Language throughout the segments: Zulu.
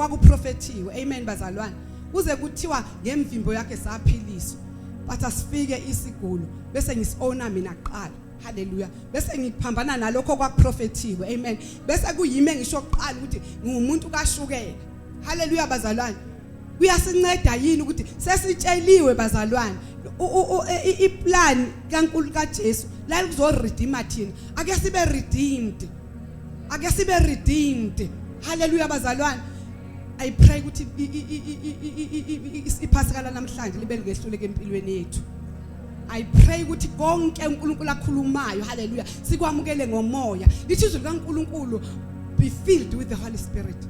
Kwakuprofethiwe, amen bazalwane. Kuze kuthiwa ngemvimbo yakhe saphiliswa. But asifike isigulo bese ngisiowna mina kuqala. Haleluya. Bese ngiphambana nalokho kwakuprofethiwe. Amen. Bese kuyimi engisho kuqala ukuthi ngiwumuntu kashukela. Haleluya bazalwane. Kuyasinceda yini ukuthi sesitsheliwe bazalwane iplan kaNkulunkulu kaJesu la kuzoredeema thina. Ake sibe redeemed. Ake sibe redeemed. Haleluya bazalwane. I pray ukuthi iphasika lanamhlanje libe lingehluleke empilweni yethu. I pray ukuthi konke uNkulunkulu akhulumayo, haleluya, sikwamukele ngomoya. Lithi izwi likaNkulunkulu, be filled with the Holy Spirit.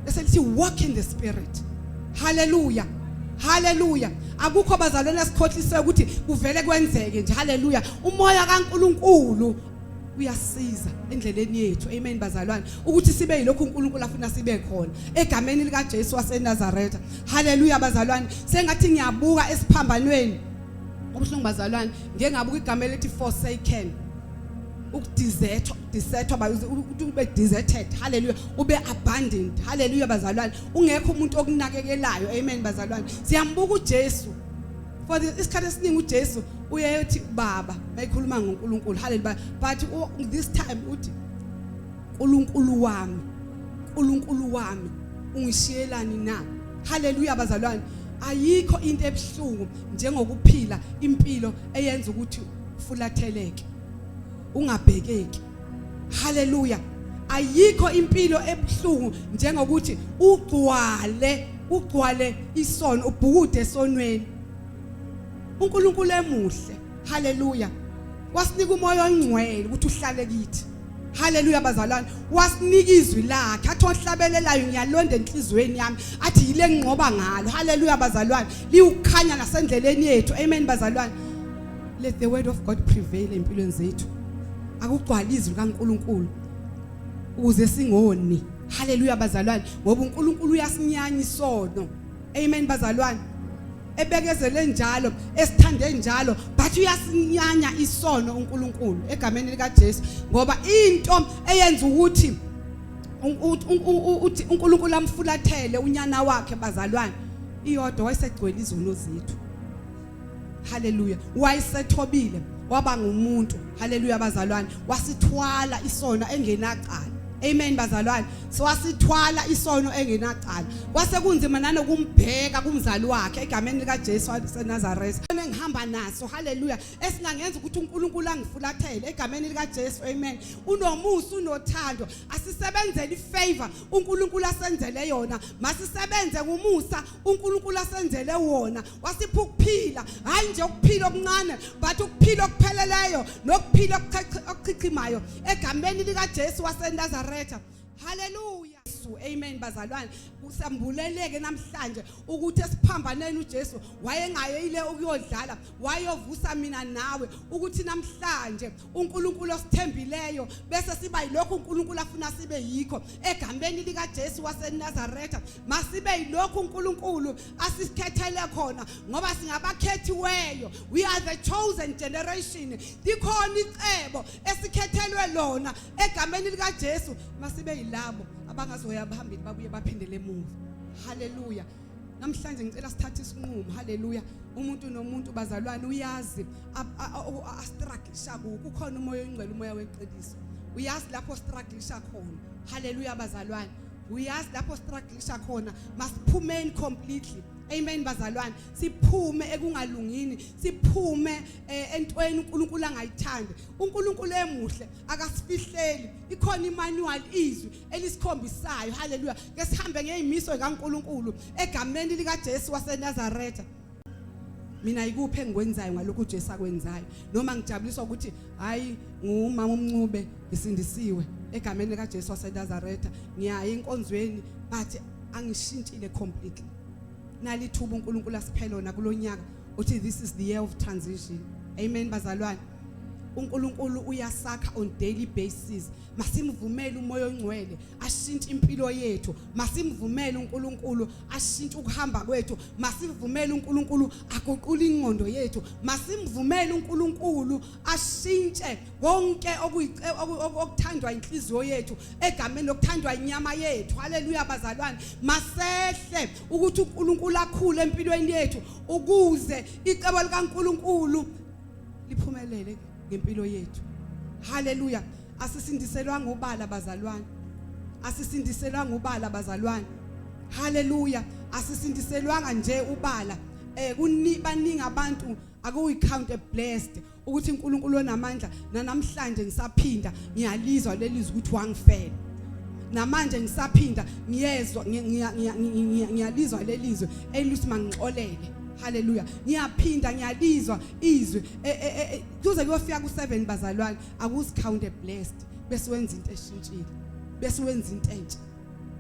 Bese lithi walk in the Spirit. Haleluya. Haleluya. Akukho bazalwane esikhohliswe ukuthi kuvele kwenzeke nje. Haleluya. Umoya kaNkulunkulu uyasiza endleleni yethu, amen bazalwane, ukuthi sibe yilokhu uNkulunkulu afuna sibe khona egameni likaJesu waseNazaretha. Haleluya bazalwane. Sengathi ngiyabuka esiphambanweni ubuhlungu bazalwane, ngeke ngabuka igama elithi forsaken, ukudizethwa, disethwa, ube deserted, haleluya, ube abandoned, haleluya bazalwane, ungekho umuntu okunakekelayo, amen bazalwane. Siyambuka uJesu. For isikhathi esiningi uJesu uyethi baba mayikhuluma ngoNkulunkulu, haleluya, but this time uthi uNkulunkulu wami, uNkulunkulu wami, ungishiyelani na? Haleluya bazalwane. Ayikho into ebuhlungu njengokuphila impilo eyenza ukuthi ufulatheleke, ungabhekeki. Haleluya. Ayikho impilo ebuhlungu njengokuthi ugcwale ugcwale isono, ubhukude esonweni. uNkulunkulu emuhle, haleluya, wasinika umoya ongcwele ukuthi uhlale kithi. Haleluya bazalwane. Wasinika izwi lakhe, athi ohlabelelayo, ngiyalonda enhlizweni yami, athi yile nginqoba ngalo. Haleluya bazalwane. Liwukhanya nasendleleni yethu, amen bazalwane. Let the word of God prevail empilweni zethu. Akugcwala izwi likaNkulunkulu ukuze singoni. Haleluya bazalwane, ngoba uNkulunkulu uyasinyanya isono, amen bazalwane. Ebekezele njalo, esithande njalo, but uyasinyanya isono uNkulunkulu egameni likaJesu, ngoba into eyenza ukuthi uthi uNkulunkulu amfulathele unyana wakhe bazalwane iyodwa, wayesegcwele izono zethu. Haleluya. Wayesethobile waba ngumuntu, haleluya bazalwane, wasithwala isono engenacala, amen bazalwane. Wasithwala isono engenacala, kwase kunzima nanokumbheka kumzali wakhe egameni likaJesu waseNazaretha. Engihamba naso, haleluya, esingangenza ukuthi uNkulunkulu angifulathele egameni likaJesu, amen. Unomusa, unothando. Asisebenzele ifavor uNkulunkulu asenzele yona. Masisebenze ngumusa uNkulunkulu asenzele wona. Wasipha ukuphila, hayi nje ukuphila okuncane, but ukuphila okupheleleyo nokuphila okuchichimayo egameni likaJesu waseNazaretha. Haleluya, amen bazalwane. Kusambuleleke namhlanje ukuthi esiphambaneni uJesu wayengayile ukuyodlala, wayovusa mina nawe, ukuthi namhlanje uNkulunkulu osithembileyo bese siba yilokhu uNkulunkulu afuna sibe yikho egameni likaJesu waseNazaretha. Masibe yilokhu uNkulunkulu asikhethele khona, ngoba singabakhethiweyo. We are the chosen generation. Likhona icebo esikhethelwe lona egameni likaJesu. Masibe yilabo abangazoya phambili babuye baphindele emuva. Haleluya. Namhlanje ngicela sithathe isinqumo, haleluya. Umuntu nomuntu bazalwane uyazi astrugglisha kuwo. Kukhona umoya oyingcwele, umoya weqiniso, uyazi lapho strugglisha khona. Haleluya bazalwane. Uyazi lapho strugglisha khona. Masiphumeni completely, amen bazalwane. Siphume ekungalungini, siphume entweni uNkulunkulu angayithandi. uNkulunkulu emuhle, akasifihleli. Ikhona imanual, izwi elisikhombisayo. Haleluya. Ke sihambe ngezimiso kaNkulunkulu egameni likaJesu waseNazaretha. Mina ikuphi engikwenzayo ngalokhu uJesu akwenzayo? Noma ngijabuliswa ukuthi hayi, ngumama umncube, ngisindisiwe egameni likaJesu waseNazaretha, ngiyaya enkonzweni, but angishintshile completely. Nalithuba uNkulunkulu asiphe lona kulonyaka, uthi this is the year of transition, amen bazalwane. uNkulunkulu uyasakha on daily basis. Masimvumele uMoya oNgcwele ashintshe impilo yethu. Masimvumele uNkulunkulu ashintshe ukuhamba kwethu. Masimvumele uNkulunkulu aguqule ingqondo yethu. Masimvumele uNkulunkulu ashintshe konke okuthandwa inhliziyo yethu egameni lokuthandwa inyama yethu. Haleluya bazalwane, masehle ukuthi uNkulunkulu akhule empilweni yethu ukuze icebo likaNkulunkulu liphumelele ngempilo yethu. Haleluya. Asisindiselwanga ubala bazalwane, asisindiselwanga ubala bazalwane. Haleluya. Asisindiselwanga nje ubala. Baningi abantu akuyi count a blessed ukuthi uNkulunkulu onamandla. Namhlanje ngisaphinda ngiyalizwa lelizwi ukuthi wangifela. Namanje ngisaphinda ngiyezwa, ngiyalizwa lelizwi elithi mangixolele. Haleluya. Ngiyaphinda ngiyalizwa izwi kuze kuyofika ku7 bazalwane. Akuzi count blessed bese wenza into eshintshile, bese wenza into entsha.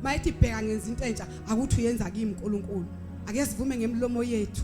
Mayithi bheka ngenza into entsha, akuthi uyenza kimi uNkulunkulu. Ake sivume ngemilomo yethu.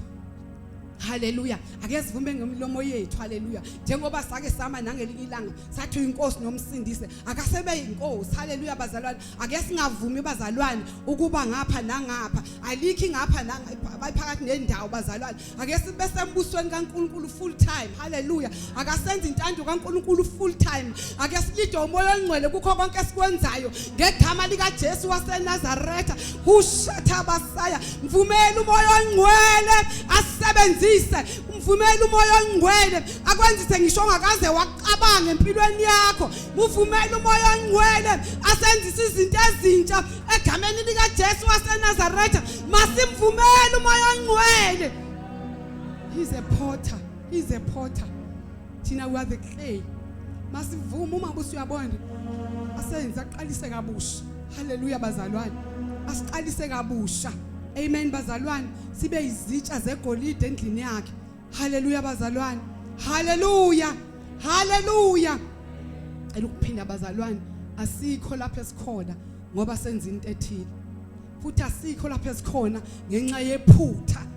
Haleluya. Ake sivume ngemilomo yethu. Haleluya. Njengoba sake sama nangelinye ilanga sathi uyinkosi nomsindisi, akasebe inkosi. Haleluya bazalwane. Ake singavumi bazalwane ukuba ngapha nangapha, alikhi ngapha nangapha, bayiphakathi nendawo bazalwane. Ake sibe sembusweni kaNkulunkulu full time. Haleluya. Akasenze intando kaNkulunkulu full time. Ake silide uMoya oNgcwele kukho konke esikwenzayo ngegama lika Jesu waseNazaretha. Hushatha basaya. Mvumela uMoya oNgcwele asebenzise. Mvumela uMoya oNgcwele akwenzise ngisho ongakaze wacabanga empilweni yakho. Mvumela uMoya oNgcwele asenzise izinto ezintsha egameni lika Jesu waseNazaretha. Masimvumele uMoya oNgcwele. He's a potter, he's a potter. Thina we are the clay. Masivume uma busuyabona asenze aqalise kabusha. Haleluya bazalwane, asiqalise kabusha. Amen bazalwane, sibe izitsha zegolide endlini yakhe. Haleluya bazalwane, haleluya, haleluya. Elukuphinda bazalwane, asikho lapho esikhona ngoba senza into ethile, futhi asikho lapho esikhona ngenxa yephutha.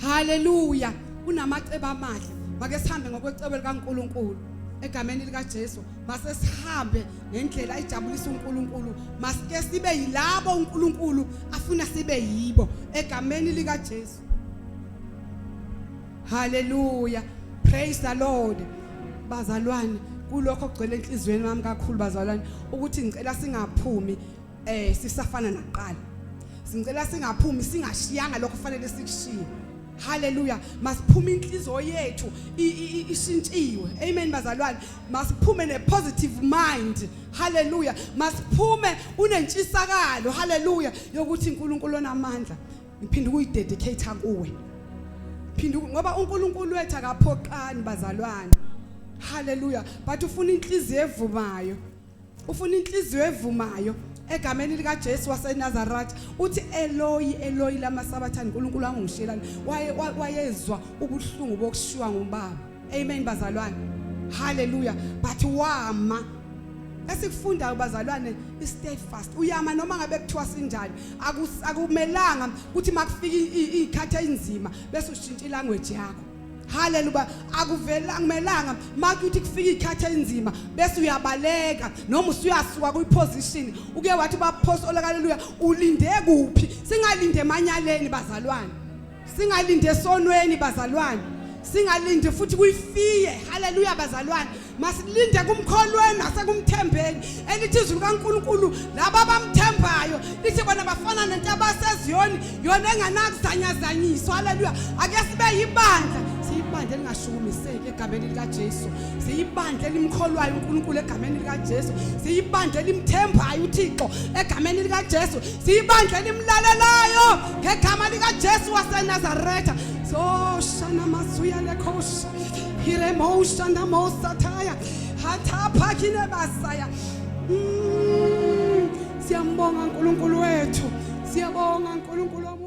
Haleluya. Unamacebo amahle. Make sihambe ngokwecebo likaNkuluNkulu egameni lika Jesu. Mase sihambe ngendlela ejabulisa uNkulunkulu. Masike sibe yilabo uNkulunkulu afuna sibe yibo egameni lika Jesu. Haleluya. Praise the Lord. Bazalwane, kulokho kugcwele enhliziyweni wami kakhulu bazalwane ukuthi ngicela singaphumi sisafana naqala. Singicela singaphumi singashiyanga lokho kufanele sikushiye. Haleluya. Masiphume inhliziyo yethu ishintshiwe. Amen bazalwane. Masiphume ne positive mind. Haleluya. Masiphume unentshisakalo. Haleluya, yokuthi uNkulunkulu onamandla ngiphinda ukuyidedicate kuwe. Phinda, ngoba uNkulunkulu wethu akaphoqani bazalwane. Haleluya. But ufuna inhliziyo evumayo. Ufuna inhliziyo evumayo egameni lika Jesu waseNazaretha. Uthi Eloi Eloi lama sabathani, uNkulunkulu wangishiyelani. Waye wayezwa ubuhlungu bokushiywa ngubaba. Amen bazalwane. Haleluya. But wama. Esikufundayo bazalwane, i steadfast. Uyama noma ngabe kuthiwa sinjani. Akumelanga ukuthi makufika izikhathi ezinzima bese ushintsha ilanguage yakho. Haleluya. Akuvela akumelanga makuthi kufika izikhathi ezinzima bese uyabaleka noma usuyasuka kwi position. Uke wathi bapostoli, haleluya, ulinde kuphi? Singalinde emanyaleni bazalwane. Singalinde esonweni bazalwane. Singalinde futhi kuyifiye. Haleluya bazalwane. Masilinde kumkholweni nasekumthembeni. Elithi izwi likaNkuluNkulu laba abamthembayo lithi bona bafana nentaba yaseZiyoni yona enganakuzanyazanyiswa. Haleluya. Ake sibe yibandla, siyibandla elingashukumiseki egameni lika Jesu. Siyibandla elimkholwayo uNkulunkulu egameni lika Jesu. Siyibandla elimthembayo uThixo egameni lika Jesu. Siyibandla elimlalelayo ngegama lika Jesu waseNazaretha. So shana masuya lekhosha hiremosha namosataya hathaphakine basaya. Siyambonga uNkulunkulu wethu. Siyabonga, Nkulunkulu omuhle.